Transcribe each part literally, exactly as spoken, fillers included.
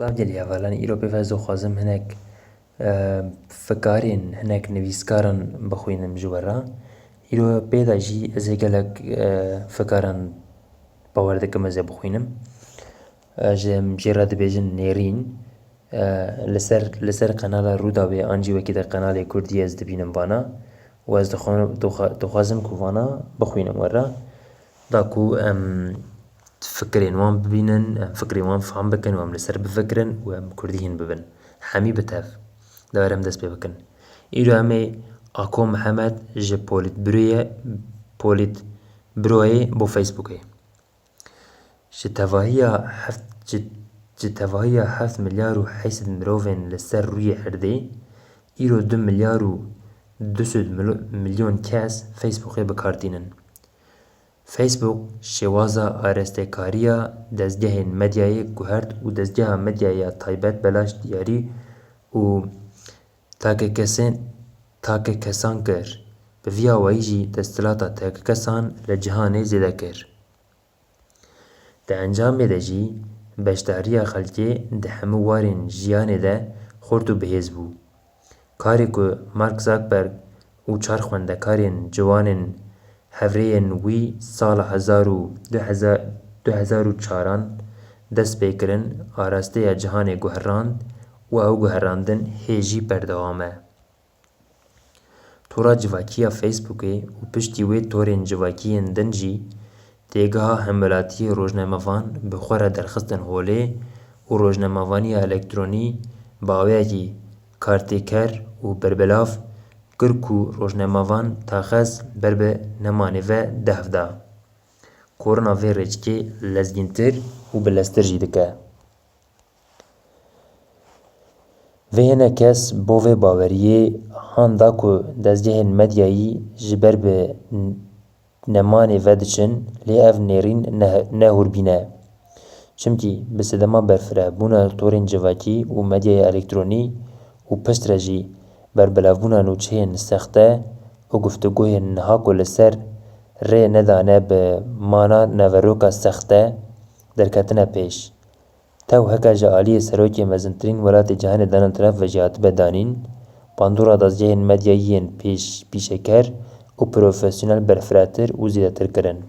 Silav gelî hevalan, îro pê ve ez dixwazim hinek, e, fikarên hinek nivîskaran bixwînim ji we re. Îro pê de jî ez ê gelek, e, fikaran bawer dikim ez ê bixwînim. E, ji em jê re dibêjin nêrîn. E, li ser, li ser qenala Rûdawê an jî wekî di qenalê Kurdî ez dibînim vana û ez dixwa-, dixwa-, dixwazim ku vana bixwînim we re. Da ku em fikrên wan bibînin, em fikrên wan fam bikin û em li ser bifikirin û em Kurdî hîn bibin. Hemî bi tev. Da em dest pê bikin. Îro em ê Ako Mihemed ji Polîtbüroyê, Polîtbüroyê bo Facebookê. Ji tevahiya heft, ji, ji tevahiya heft milyar û heyt sed mirovên li ser rûyê erdê, îro du milyar û du sed milo-, milyon kes Facebookê bi kar tînin. Facebook şêwaza arastekariya dezgehên medyayê guhert û dezgeha medyayê ya taybet belaş diyarî û takekesên, takekesan kir. Bi vî awayî jî desthilata takekesan li cîhanê zêde kir. Di encamê de jî beşdariya xelkê di hemû warên jiyanê de xurt û bihêz bû. Karê ku Mark Zuckerberg û çar xwendekarên ciwanên hevrêyên wî sala hezar û du hezar, du hezar û çaran dest pê kirin, arasteya cîhanê guherand û ew guherandin hê jî berdewam e. Tora civakî ya Facebookê û piştî wê torên civakî yên din jî têgeha hemwelatiyê rojnamevan bi xwe re derxistin holê û rojnamevaniya elektronî bi awayekî kartêker û berbelav kir ku rojnamevan taxez ber bi nemanê ve dehf da. Korina vê rêçikê lezgîntir û bileztir jî dike. Vê hinek kes bo vê baweriyê han da ku dezgehên medyayî ji ber bi n-, nemanê vediçin, lê ev nêrîn ne, ne hûrbîn e. Çimkî bi sedema berfirehbûna torên civakî û medyaya elektronî û piştre jî berbilavbûna nûçeyên sexte û guftûgoyên niha ku li ser rê nedane bi mana naveroka sexte derketine pêş. Tew heke ji aliyê serokê mezintirîn welatê cîhanê Donald Trump ve jî hatibe danîn, bandora dezgehên medyayî yên pêş-, pîşeker û profesyonel berfirehtir û zêdetir kirin.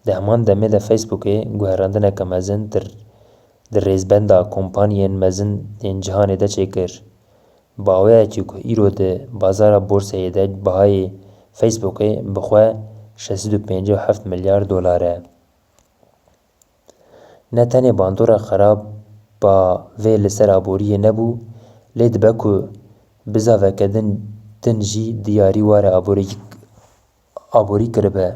Di heman demê de Facebookê guherandineke mezin di, di rêzbenda kompaniyên mezin ên cîhanê de çêkir. Bi awayekî ku îro di bazara borseyê de bihayê Facebookê bi xwe şeş sed û pêncî û heft milyar dolar e. Ne tenê bandora xeraba vê li ser aboriyê nebû, lê dibe ku bizaveke din, din jî diyarî ware aborî, aborî kiribe.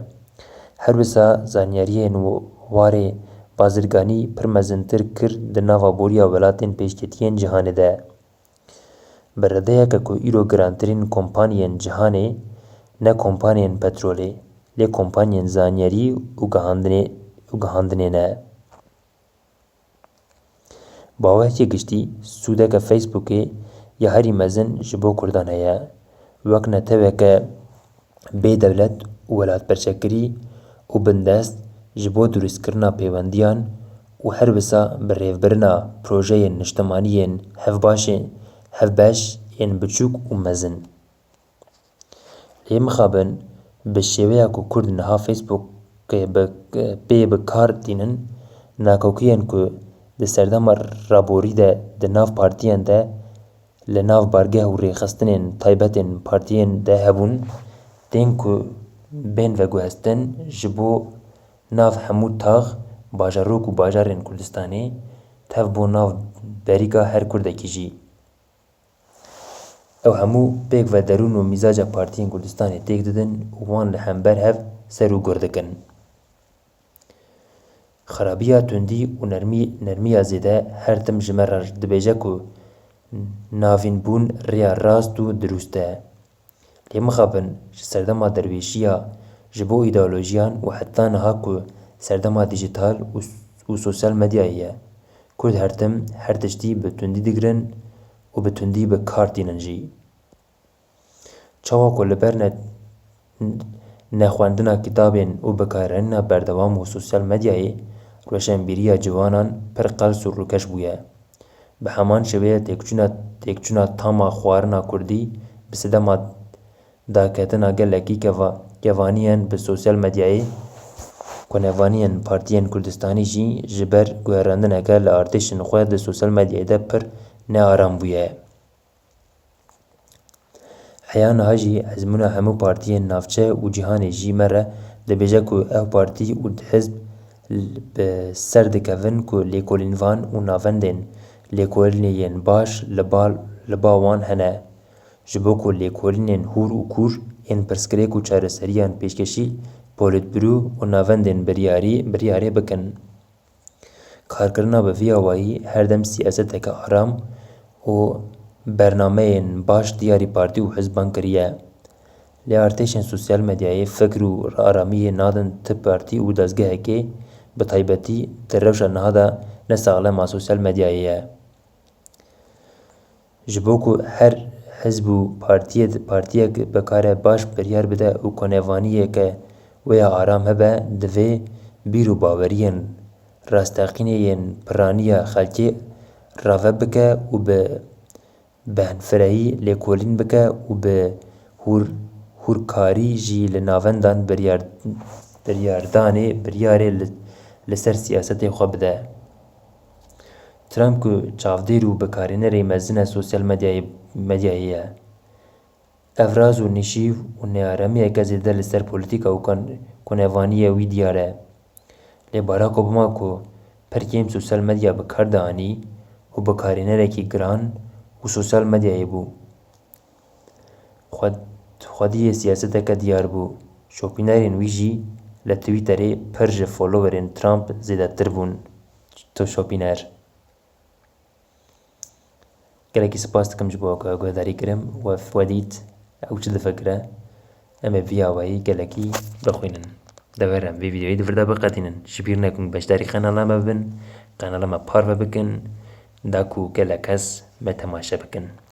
Her wisa zanyariyên warê bazirganî pir mezintir kir di nav aboriya welatên pêşketiyên cîhanê de. Bi redeyeke ku îro girantirîn kompaniyên cîhanê ne kompaniyên petrolê, lê kompaniyên zanyarî û gihandinê, û gihandinê ne. Bi awayekî giştî, sûdeke Facebookê ya herî mezin ji bo Kurdan heye. Wek neteweke bê dewlet û welatperçekirî û bindest ji bo dirustkirina pêwendiyan û her wisa bi rêvebirina projeyên niştimanî yên hevbaş ê-, hevbeş ên biçûk û mezin. Lê mixabin bi şêweya ku Kurd niha Facebookê bi, pê bi kar tînin, nakokiyên ku di serdema raborî de di nav partiyên de li nav bargeh û rêxistinên taybetên partiyên de hebûn, tên ku bên veguhestin ji bo nav hemû tax, bajarok û bajarên Kurdistanê, tev bo nav berîka her Kurdekî jî. Ew hemû pêk ve derûn û mîzaca partiyên Kurdistanê têk didin û wan li hember hev ser û gur dikin. Xerabiya tundî û nermî-, nermiya zêde her tim ji me re dibêje ku navînbûn rêya rast û dirûst e. Lê mixabin ji serdema derwêşiya ji bo îdeolojiyan û heta niha ku serdema dîjîtal û, û sosyal medyayê ye, Kurd her tim her tiştî bi tundî digirin û bi tundî bi kar tînin jî. Çawa ku li ber ne-, nexwendina kitabên û bikaranîna berdewam û sosyal medyayê, roşenbîriya ciwanan pir qels û rûkeş bûye. Bi heman şêweyê têkçûna, têkçûna tama xwarina kurdî bi sedema daketina gelekî keva-, kevaniyên bi sosyal medyayê, konevaniyên partiyên Kurdistanî jî ji ber guherandineke li artêşên xwe di sosyal medyayê de pir nearam bûye. Heya niha jî ezmûna hemû partiyên navçe û cîhanê jî me re dibêje ku ev partî û hizb bi ser dikevin ku lêkolînvan û navendên lêkolînê yên baş li ba, li ba wan hene. Ji bo ku lêkolînên hûr û kûr ên pirsgirêk û çareseriyan pêşkêşî polîtbûro û navendên biryarî, biryarê bikin. Karkirina bi vî awayî her dem siyaseteke aram û bernameyên baş diyarî partî û hizban kiriye. Lê artêşên sosyal medyayê fikr û aramiyê nadin ti partî û dezgehekê, bi taybetî di rewşa niha de ne saxlema sosyal medyayê ye. Ji bo ku her hizb û partiyê, partiyek bikare baş biryar bide û konevaniyeke wê ya aram hebe, divê bîr û baweriyên rasteqînê yên piraniya xelkê rave bike û bi behnfirehî lêkolîn bike û bi hûr-, hûrkarî jî li navendan biryar-, biryardanê biryarê li, li ser siyasetê xwe bide. Trump ku çavdêr û bikarînerê mezin e sosyal medyayê, medyayê ye. Ev raz û nîşîv û nearamiyeke zêde li ser polîtîka û kan-, konevaniyê wî diyar e. Lê Barack Obama ku pir kêm sosyal medya bi kar dianî û bikarînerekî giran û sosyal medyayê bû. Xwed-, xwediyê siyaseteke diyar bû. Şopînerên wî jî li Twitterê pir ji followerên Trump zêdetir bûn. Tu şopîner. Gelekî spas dikim ji bo ku guhdarî kirim. We, we dît ew çi difikire. Em ê vî awayî gelekî bixwînin. Dever em vê vîdeoyê di vir de biqetînin. Ji bîr nekin beşdarî qenala me bibin, qenala me parve bikin, da ku gelek kes me temaşe bikin.